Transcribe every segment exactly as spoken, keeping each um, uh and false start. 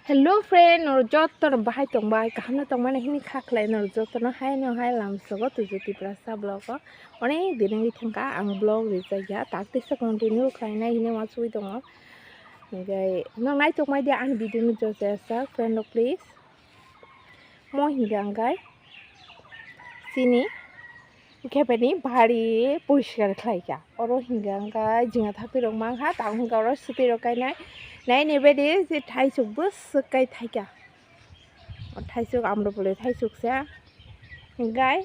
Hello friend, norok jotono bahai tongbai, kaham no tongmani hini kha khlai, norok jotono hai no hai lamsogo tuju Tiprasa vlog o. Onek din wngwi thangkha ang vlog rijak ya, tak tisa continue khlainai hini uansugwi tongo. Hinkhe nwng nai tongmai di ani video no joto sak friend rok please. Mo hinkhe ang kai chini Khe bini bari poriskar khlai kha. Oro hinkhe ang kha jinga thapirok mang kha, tamo hinkhe oro swtwi rok kainai. Nai ni bedi je thaisuk bwswk kai thai kha. O thaisuk Amropoli thaisuk se. Hinkhe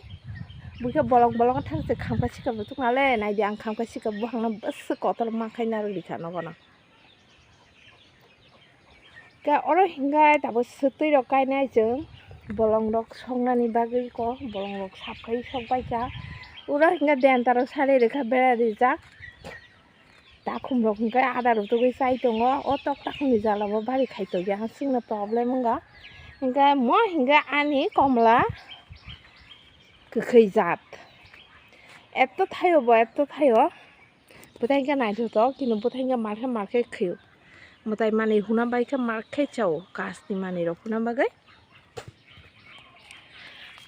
bukhe bolong bolong thang se khamkha sikha bo tuk nale. Nai di ang khamkha sikha buphang no bwswk kotor ma khai narwk rikha nogo no. Khe oro hinkhe tabuk swtwi rok kainai chwng bolong rok songnani bagwi ko bolong rok sap khai sok bai kha. Oro hinkhe denta rok sari rwkha bera rijak. Takhum rok hinkhe ada rok tugwi chai tongo. O tok takhum ni jala bo bari khai tongya, chwngno problem wngkha. Hinkhe mo hinkhe ani komla kwkhwi jat. Etto thaio bo, etto thaio. Bwthai khe naithotok, kini bwthai khe markhe markhe khwio. Mwtai manwi huna bai khe markhe chao, kasni manwi rok huna bagwi.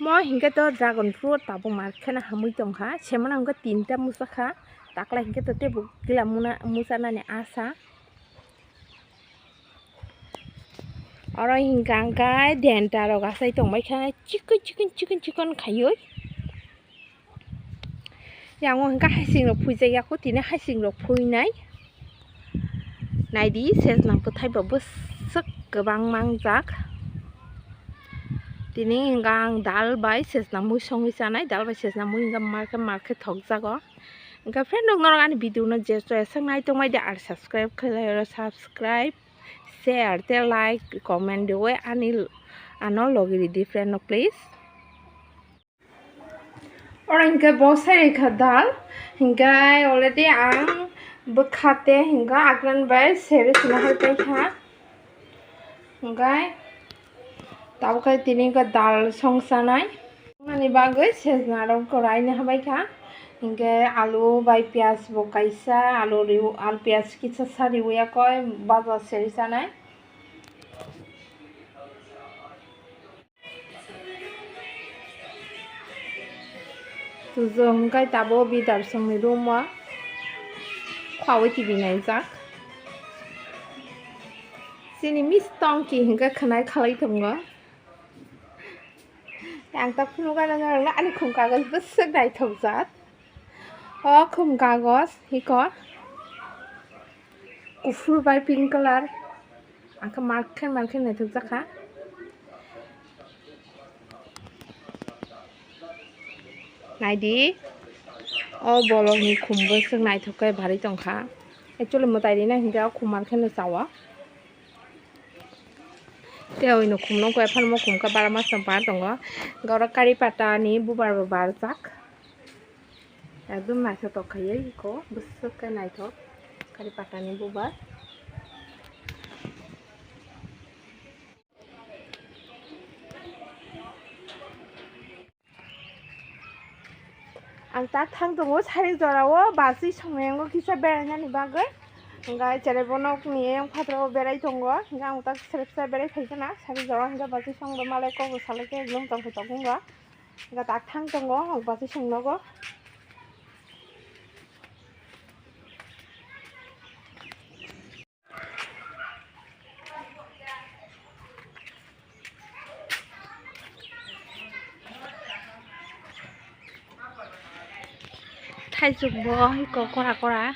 Mo hinkhe to dragon fruit tabuk markhe na hamwi tongkha. Semana hinkhe tinta musa kha. Takla hinkhe to teibo kila muna musa nani asa. Oro hinkha hinkhe denta rok asai tongbai kha. Chikon chikon chikon chikon khaiwi. Yang o hingke haising rok phuijak ya kho, tini haising rok phuinai. Naidi, sejna bwthai bo bwswk kwbang mangjak. Tini hingke ang dal bai sejna mui songwi chanai, dal bai sejna mui hingke markhe markhe thokjago. Hingke friend rok norok ani video no je chaya sak nai tongmai de, ar subscribe khlai oro subscribe, share tei like, comment riwi ani ano logi ridi friend rok please. Oro hinkhe bo sai rikha dal, hinkhe already ang bwkha tei hinkhe agran bai seri sina hai paikha, hinkhe tabukhe tini hinkhe dal songchanai. Ani bagwi sejna rok korai ni habaikha, hinkhe alu bai piyaj bo kaisa, alu riu-, alu piyaj kisa sa riwi yakoi baja seri chanai. Tujo hwnkhe tabuk bidar songni room o khaui T V naijak. Chini miss tongki hwnkhe khwnai khalai tongo. Ang tak phunuk gana norokno ani khum kagoj bwswk naithokjak. O khum kagoj hiko. Kuphur bai pink colour. Ang khe markhe markhe naithok jakha. Naidi. O bolongni khumbo swk naithok khe bharwi tongkha. Actually mwtai rina hinkhe o khum markhe no chawa. Tei oino khum nokho ephano khum kha bara masam par tongo. Goro kari pata ni bubar bo barjak. Ekdom naithotok khaiwi iko bwswk khe naithok kari patani bubar. Ang tak thang tongo sari jorao bachwi songnayango kisa berainani bagwi. Hwnkhe cherai bo nokni eyang phataro berai tongo. Hwnkhe ang tak srepsa berai phaikhe na sari jorao hwnkhe bachwi songbo malai kokbo salai khe ekdom tongthok tongkhe wngkha. Hwnkhe tak thang tongo, ang bachwi songnogo. Thaisuk bo iko kora kora.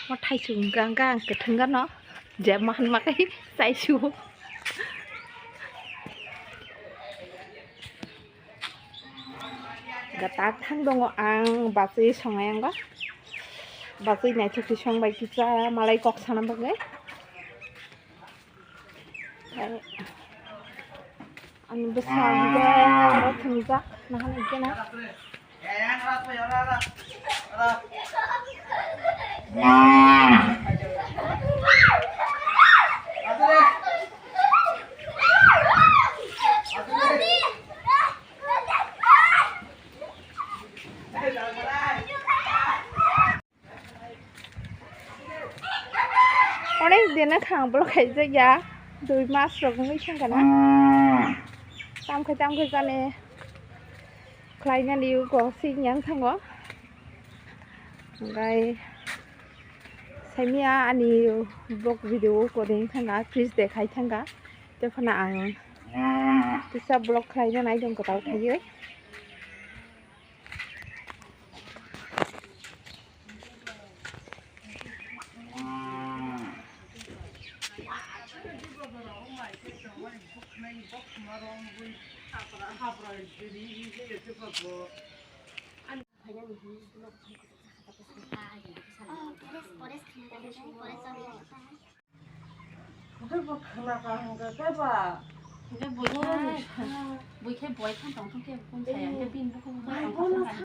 O thaisuk hwnkha hwnkha ang kwthwng gano. Je mahan makai chaisu. Gatak thang dongo ang bachwi songai ang ba. Bachwi naithok ti song bai kisa malai kok sana bagwi. Ani bwsa hwnkhe aro thwngjak nahan hwnkhe na. Onek din no khang block khaijak ya. Twi mas rok wngwi thangkha na? Tamkhe tamkhe jani khlainani uko sing yang thango. Hwnkhe saimia ani vlog video uko ding thangkha, fridge de khai thangkha. Tephano ang kisa vlog khlaina naidong kwtal khaiwi. Hwnkhe bo khna ka hwnkhe khe ba. Hwnkhe bui khe, bui khe boi khan tong thung khe bung saya, hwnkhe bini bukhuk bung tong thung khe.